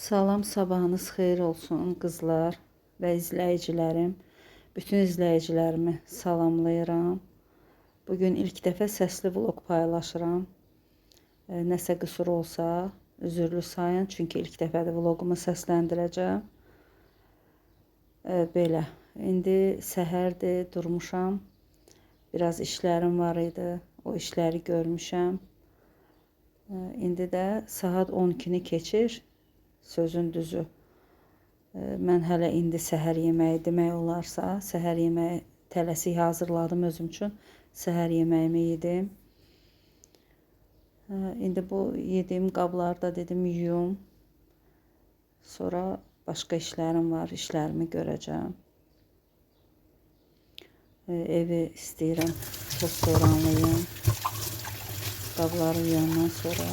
Salam, sabahınız xeyir olsun qızlar və izləyicilərim. Bütün izləyicilərimi salamlayıram. Bugün ilk dəfə səsli vlog paylaşıram. Nəsə qüsur olsa üzürlü sayın, çünki ilk dəfədir vlogumu səsləndirəcəm. Belə, indi səhərdir, durmuşam. Biraz işlərim var idi, o işləri görmüşəm. İndi də saat 12-ni keçir. Sözün düzü. Mən hələ indi səhər yeməyi demək olarsa, səhər yeməyi tələsik hazırladım özüm üçün. Səhər yeməyimi yedim. İndi bu yediyim qabları da dedim yuyum. Sonra başqa işlərim var, işlərimi görəcəm. Evi istəyirəm toz soranlayım. Qabları yuyandan sonra.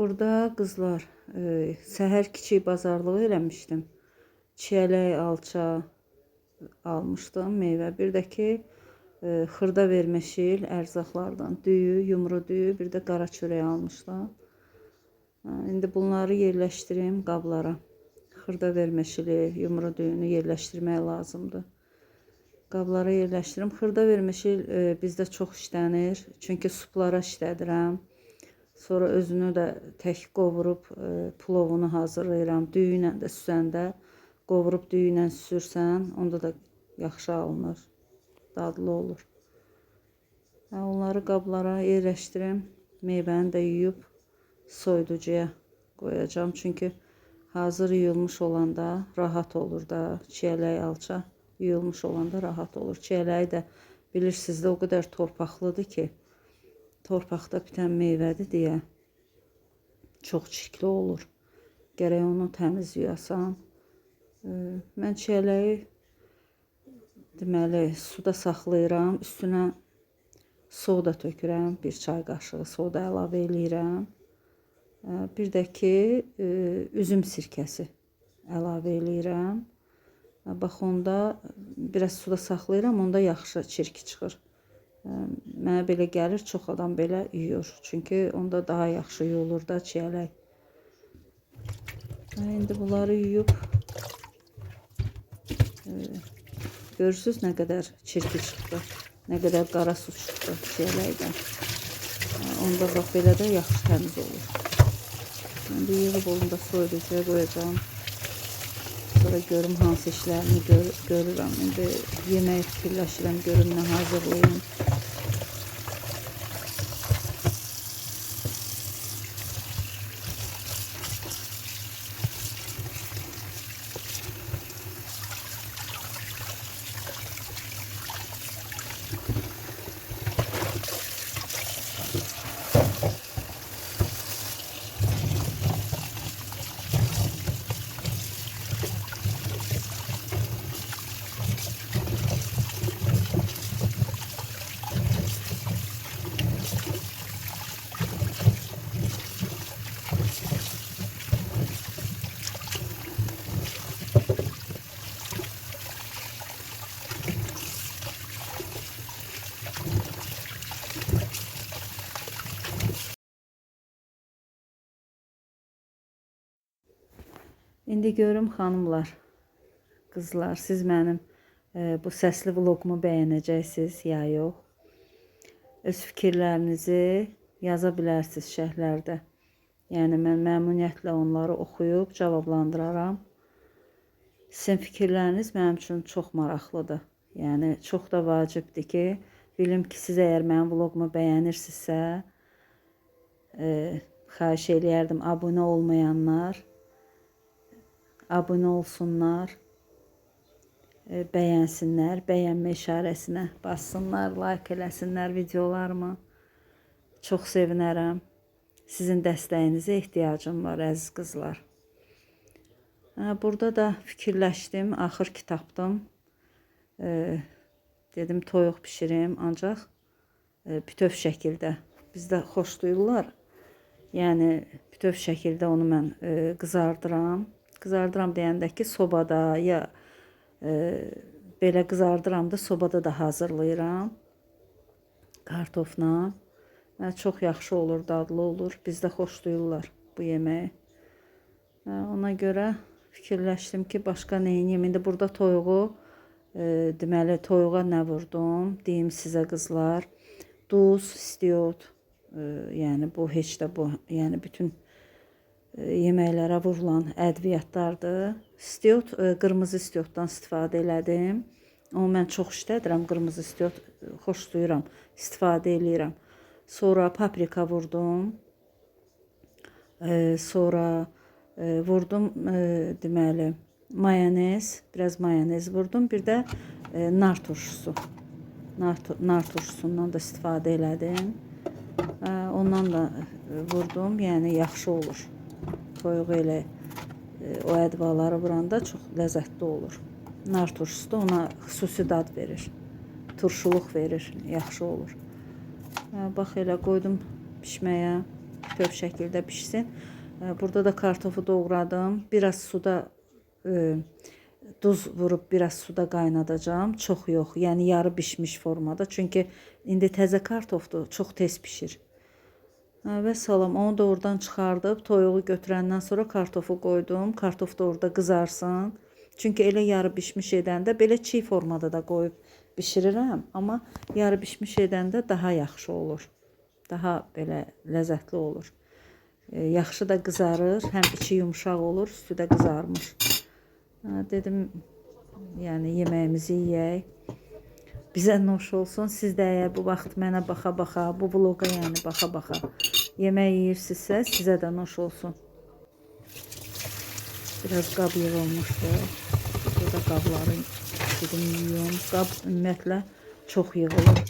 Burada qızlar, səhər kiçik bazarlığı eləmişdim. Çiyələk, alça almışdım, meyvə. Bir də ki, xırda verməşil ərzaqlardan düyü, yumru düyü, bir də qara çörək almışdım. İndi bunları yerləşdirim qablara. Xırda verməşili, yumru düyünü yerləşdirmək lazımdır. Qablara yerləşdirim. Xırda verməşil bizdə çox işlənir. Çünki suplara işlədirəm. Sonra özünü də tək qovurub plovunu hazırlayıram. Düyü ilə də süzəndə qovurub düyü ilə süzürsən, onda da yaxşı alınır, dadlı olur. Onları qablara yerləşdirim. Meyvəni də yuyub soyuducuya qoyacağam. Çünki hazır yuyulmuş olanda rahat olur da. Çiyələk, alça yuyulmuş olanda rahat olur. Çiyələyi də bilirsiniz də o qədər torpaqlıdır ki, torpaqda bitən meyvədir deyə çox çirkli olur. Gərək onu təmiz yuyasan. Mən çiyələyi deməli suda saxlayıram. Üstünə soda tökürəm. Bir çay qaşığı soda əlavə eləyirəm. Bir də ki, üzüm sirkəsi əlavə eləyirəm. Bax onda biraz suda saxlayıram, onda yaxşı çirki çıxır. Mənə belə gəlir, çox adam belə yuyur. Çünki onda daha yaxşı yuyulur da çiyələk. İndi bunları yuyub görürsünüz nə qədər çirki çıxdı, nə qədər qara su çıxdı çiyələkdən. Onda bax belə də yaxşı təmiz olur. İndi yığıb onu da soyuducuya qoyacağam. Sonra görüm hansı işlərimi görürəm. İndi yemək fikirləşirəm, görüm nə hazırlayım. İndi görüm xanımlar, qızlar, siz mənim bu səsli vloqumu bəyənəcəksiniz ya yox. Öz fikirlərinizi yaza bilərsiniz şərhlərdə. Yəni mən məmnuniyyətlə onları oxuyub cavablandıraram. Sizin fikirləriniz mənim üçün çox maraqlıdır. Yəni çox da vacibdir ki, bilim ki, siz əgər mənim vloqumu bəyənirsinizsə, xahiş eləyərdim abunə olmayanlar abunə olsunlar, bəyənsinlər, bəyənmə işarəsinə bassınlar, like eləsinlər videolarımı. Çox sevinərəm. Sizin dəstəyinizə ehtiyacım var, əziz qızlar. Burada da fikirləşdim, axır ki tapdım. Dedim toyuq bişirim, ancaq bütöv şəkildə. Bizdə xoşlayırlar. Yəni bütöv şəkildə onu mən qızardıram. Qızardıram deyəndə ki, sobada ya belə qızardıram da sobada da hazırlayıram. Kartofla. Çox yaxşı olur, dadlı olur. Bizdə xoşlayırlar bu yeməyi. Ona görə fikirləşdim ki, başqa nə edeyim? İndi burada toyuğu, deməli toyuğa nə vurdum? Deyim sizə qızlar. Duz, istiot, yəni bu heç də bu, yəni bütün yeməklərə vurulan ədviyyatlardır. İstiot, qırmızı istiotdan istifadə elədim. Onu mən çox işlədirəm, qırmızı istiot xoşlayıram, istifadə eləyirəm. Sonra paprika vurdum. Sonra vurdum deməli mayonez, biraz mayonez vurdum. Bir də nar turşusu. Nar turşusundan da istifadə elədim. Ondan da vurdum, yəni yaxşı olur. Toyuğu elə o ədvaları vuranda çox ləzzətli olur. Nar turşusu da ona xüsusi dad verir. Turşuluq verir, yaxşı olur. Bax elə qoydum bişməyə, bütöv şəkildə bişsin. Burada da kartofu doğradım. Biraz suda duz vurub biraz suda qaynadacağam. Çox yox, yəni yarı bişmiş formada. Çünki indi təzə kartofdur, çox tez pişir. Və salam, onu da oradan çıxardıb, toyuğu götürəndən sonra kartofu qoydum. Kartof da orada qızarsın. Çünki elə yarı bişmiş edəndə, belə çiğ formada da qoyub bişirirəm. Amma yarı bişmiş edəndə daha yaxşı olur. Daha belə ləzzətli olur. Yaxşı da qızarır, həm içi yumşaq olur, üstü də qızarmış. Dedim, yəni yeməyimizi yeyək. Bizə nuş olsun. Siz də əgər bu vaxt mənə baxa-baxa, bu vloqa yəni baxa-baxa yemək yeyirsinizsə, sizə də nuş olsun. Biraz qab yığılmışdı. Burada qabları dedim yuyum. Qab ümumiyyətlə çox yığılır.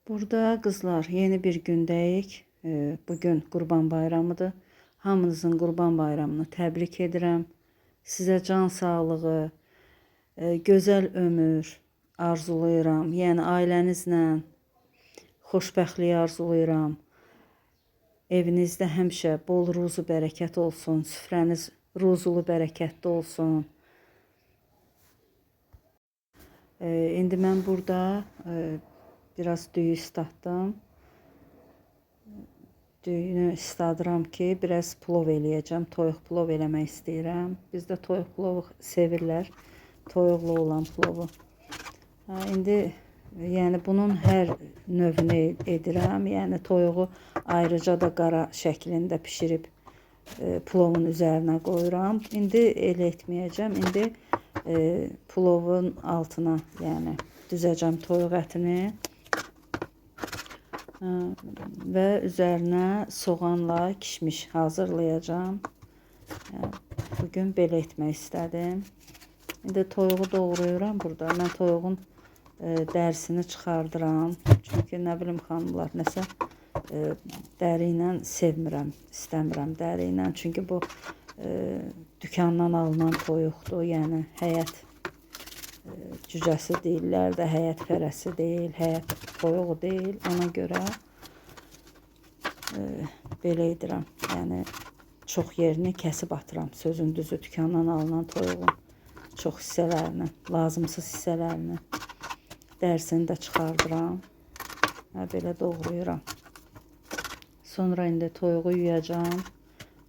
Burada qızlar yeni bir gündəyik. Bugün Qurban Bayramıdır. Hamınızın Qurban Bayramını təbrik edirəm. Sizə can sağlığı, gözəl ömür arzulayıram. Yəni ailənizlə xoşbəxtlik arzulayıram. Evinizdə həmişə bol ruzu bərəkət olsun. Süfrəniz ruzulu bərəkətli olsun. İndi mən burada biraz düyü islatdım. Düyünü isladıram ki, biraz plov eləyəcəm. Toyuq plov eləmək istəyirəm. Bizdə toyuq plovu sevirlər. Toyuqlu olan plovu. İndi yəni bunun hər növünü edirəm. Yəni toyuğu ayrıca da qara şəklində pişirib plovun üzərinə qoyuram. İndi elə etməyəcəm. İndi plovun altına, yəni düzəcəm toyuq ətini və üzərinə soğanla kişmiş hazırlayacağam. Bugün belə etmək istədim. İndi toyuğu doğrayıram burada. Mən toyuğun dərisini çıxardıram. Çünki nə bilim xanımlar, nəsə dəri ilə sevmirəm, istəmirəm dəri ilə. Çünki bu dükandan alınan toyuqdur. Yəni həyət cücəsi deyirlər də, həyət fərəsi deyil, həyət toyuğu deyil. Ona görə belə edirəm. Yəni çox yerini kəsib atıram. Sözün düzü, dükandan alınan toyuğun çox hissələrini, lazımsız hissələrini, dərisini də çıxardıram. Belə doğrayıram. Sonra indi toyuğu yuyacağam.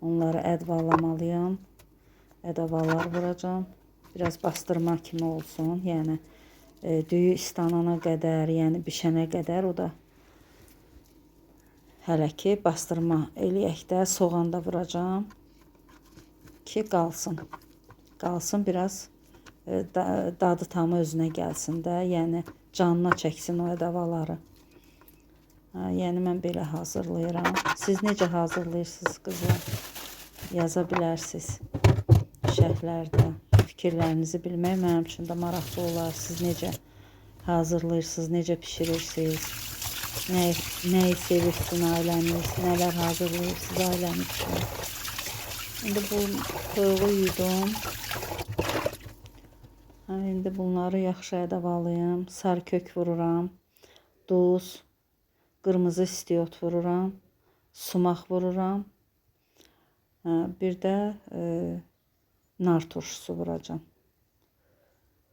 Onları ədvalamalıyam. Ədavalar vuracağam. Biraz bastırma kimi olsun. Yəni düyü istanana qədər, yəni bişənə qədər o da hələ ki bastırma eləyək də soğan da vuracağam ki qalsın. Qalsın biraz dadı tamı özünə gəlsin də, yəni canına çəksin o ədavaları. Yəni mən belə hazırlayıram. Siz necə hazırlayırsınız qızlar? Yaza bilərsiniz şərhlərdə. Fikirlərinizi bilmək mənim üçün də maraqlı olar. Siz necə hazırlayırsınız, necə pişirirsiniz, nəyi sevirsin ailəniz, nələr hazırlayırsınız ailəniz üçün. İndi bu toyuğu yudum. İndi bunları yaxşı ədavalayım. Sarı kök vururam, duz, qırmızı istiot vururam, sumaq vururam. Bir də nar turşusu vuracağam.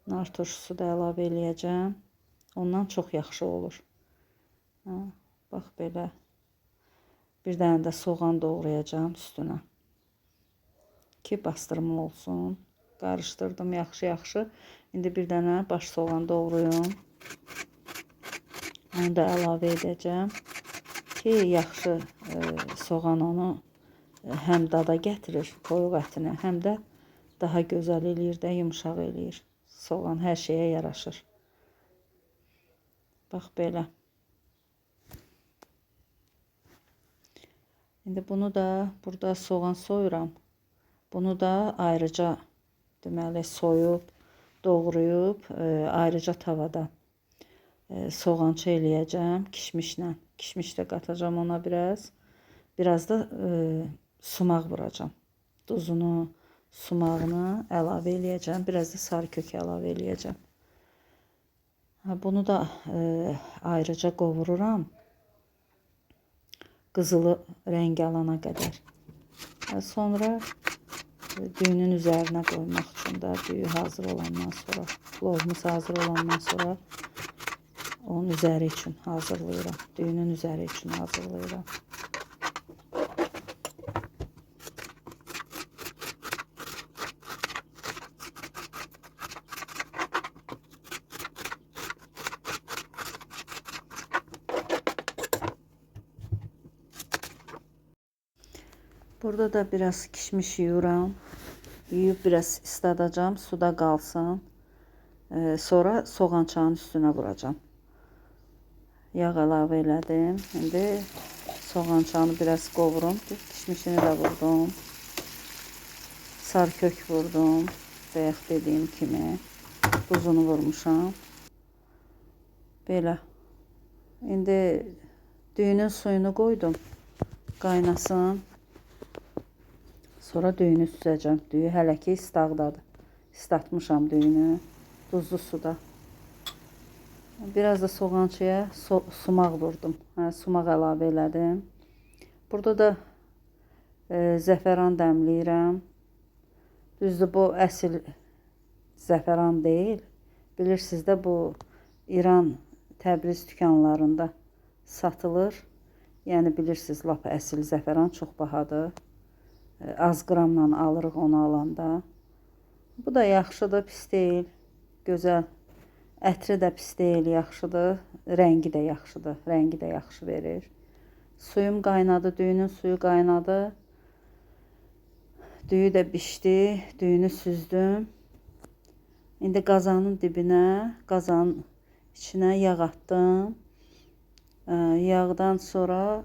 Nar turşusu da əlavə eləyəcəm. Ondan çox yaxşı olur. Bax belə. Bir dənə də soğan doğrayacağam üstünə ki bastırma olsun. Qarışdırdım yaxşı-yaxşı. İndi bir dənə baş soğan doğrayım. Onu da əlavə edəcəm ki, yaxşı soğan onu həm dada gətirir toyuq ətini, həm də daha gözəl eləyir də, yumşaq eləyir. Soğan hər şeyə yaraşır. Bax belə. İndi bunu da burada soğan soyuram. Bunu da ayrıca deməli soyub, doğrayıb ayrıca tavada soğança eləyəcəm kişmişlə. Kişmiş də qatacağam ona biraz. Biraz da sumaq vuracağam. Duzunu, sumağını əlavə eləyəcəm. Biraz da sarı kök əlavə eləyəcəm. Bunu da ayrıca qovururam. Qızılı rəng alana qədər. Sonra düyünün üzərinə qoymaq üçün də düyü hazır olandan sonra, plovumuz hazır olandan sonra onun üzəri üçün hazırlayıram. Düyünün üzəri üçün hazırlayıram. Burada da biraz kişmiş yuyuram. Yuyub biraz isladacağım, suda qalsın. Sonra soğançanın üstünə vuracağım. Yağ əlavə elədim. İndi soğançanı biraz qovurum. Kişmişini də vurdum. Sarı kök vurdum. Bayaq dediyim kimi. Duzunu vurmuşam. Belə. İndi düyünün suyunu qoydum. Qaynasın. Sonra düyünü süzəcəm. Düyü hələ ki istaqdadır. İslatmışam düyünü duzlu suda. Biraz da soğançıya sumaq vurdum. Sumaq əlavə elədim. Burada da zəfəran dəmləyirəm. Düzdür, bu əsl zəfəran deyil. Bilirsiniz də bu İran Təbriz dükanlarında satılır. Yəni bilirsiniz, lap əsil zəfəran çox bahadır. Az qramla alırıq onu alanda. Bu da yaxşıdır, pis deyil. Gözəl. Ətri də pis deyil, yaxşıdır. Rəngi də yaxşıdır. Rəngi də yaxşı verir. Suyum qaynadı, düyünün suyu qaynadı. Düyü də bişdi. Düyünü süzdüm. İndi qazanın dibinə, qazanın içinə yağ atdım. Yağdan sonra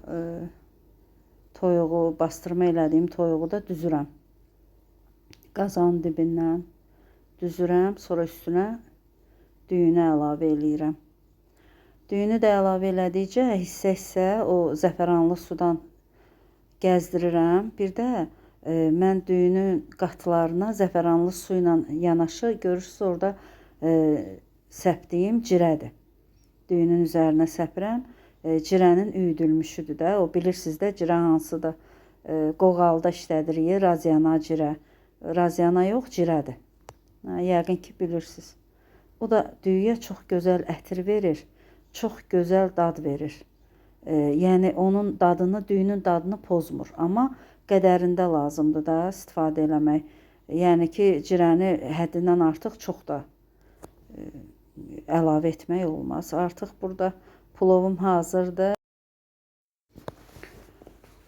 toyuğu, bastırma elədiyim toyuğu da düzürəm. Qazanın dibindən düzürəm, sonra üstünə düyünü əlavə eləyirəm. Düyünü də əlavə elədikcə hissə-hissə o zəfəranlı sudan gəzdirirəm. Bir də mən düyünün qatlarına zəfəranlı su ilə yanaşı görürsünüz orada səpdiyim cirədir. Düyünün üzərinə səpirəm. Cirənin üyüdülmüşüdür də. O bilirsiniz də cirə hansıdır. Qoğalda işlədirik, razyana cirə. Razyana yox, cirədir. Yəqin ki bilirsiniz. O da düyüyə çox gözəl ətir verir, çox gözəl dad verir. Yəni onun dadını, düyünün dadını pozmur. Amma qədərində lazımdır da istifadə eləmək. Yəni ki, cirəni həddindən artıq çox da əlavə etmək olmaz. Artıq burada pulovum hazırdır.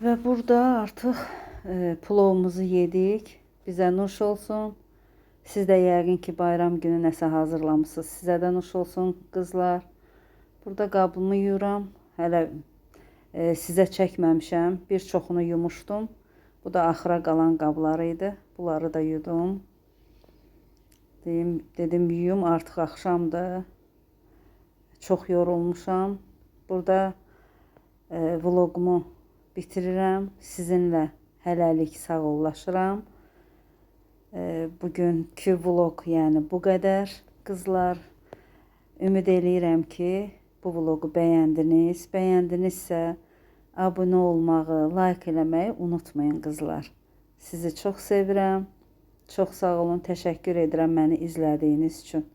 Və burada artıq pulovumuzu yedik. Bizə nuş olsun. Siz də yəqin ki, bayram günü nəsə hazırlamışsınız. Sizə də nuş olsun qızlar. Burada qabımı yuyuram. Hələ sizə çəkməmişəm. Bir çoxunu yumuşdum. Bu da axıra qalan qabları idi. Bunları da yudum. Dedim yuyum, artıq axşamdır. Çox yorulmuşam. Burada vlogumu bitirirəm. Sizinlə hələlik sağollaşıram. Bugünkü vlog yəni bu qədər qızlar. Ümid eləyirəm ki, bu vlogu bəyəndiniz. Bəyəndinizsə abunə olmağı, like eləməyi unutmayın qızlar. Sizi çox sevirəm. Çox sağ olun. Təşəkkür edirəm məni izlədiyiniz üçün.